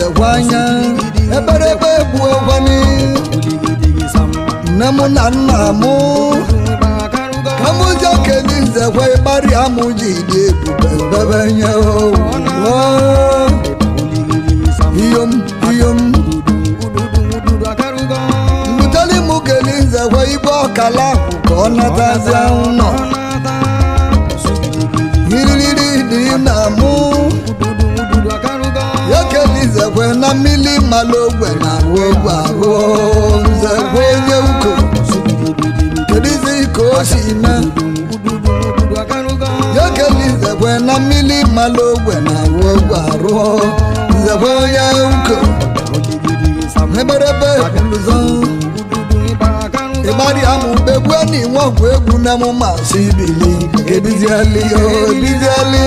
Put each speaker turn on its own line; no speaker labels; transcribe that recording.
nzekwe anya eberebe egbu ekwani nne m na nna m ka mụ ji okeli nzekwe ịgbarịa mụ ji dị ebube bebe nye iyom iyom mbuteli mụ keli nzekwe igwe ọkala ahụ ka ọ natazia ụlọ iriri dị na mụ ya keli nzekwe na mmiri mmalụ ogwe na ahụ ogwe ahụ nzekwe onye uko kedizi ka o si mee ya keli nzekwe na mmiri mmalụ ogwe na ahụ ogwe arụ nzekwe onye uko eberebe ekwuluzọ ịgbarịa mụ begbue na inwe ọgwụ egwu na mụ ma si bili ebizieli o ebizieli.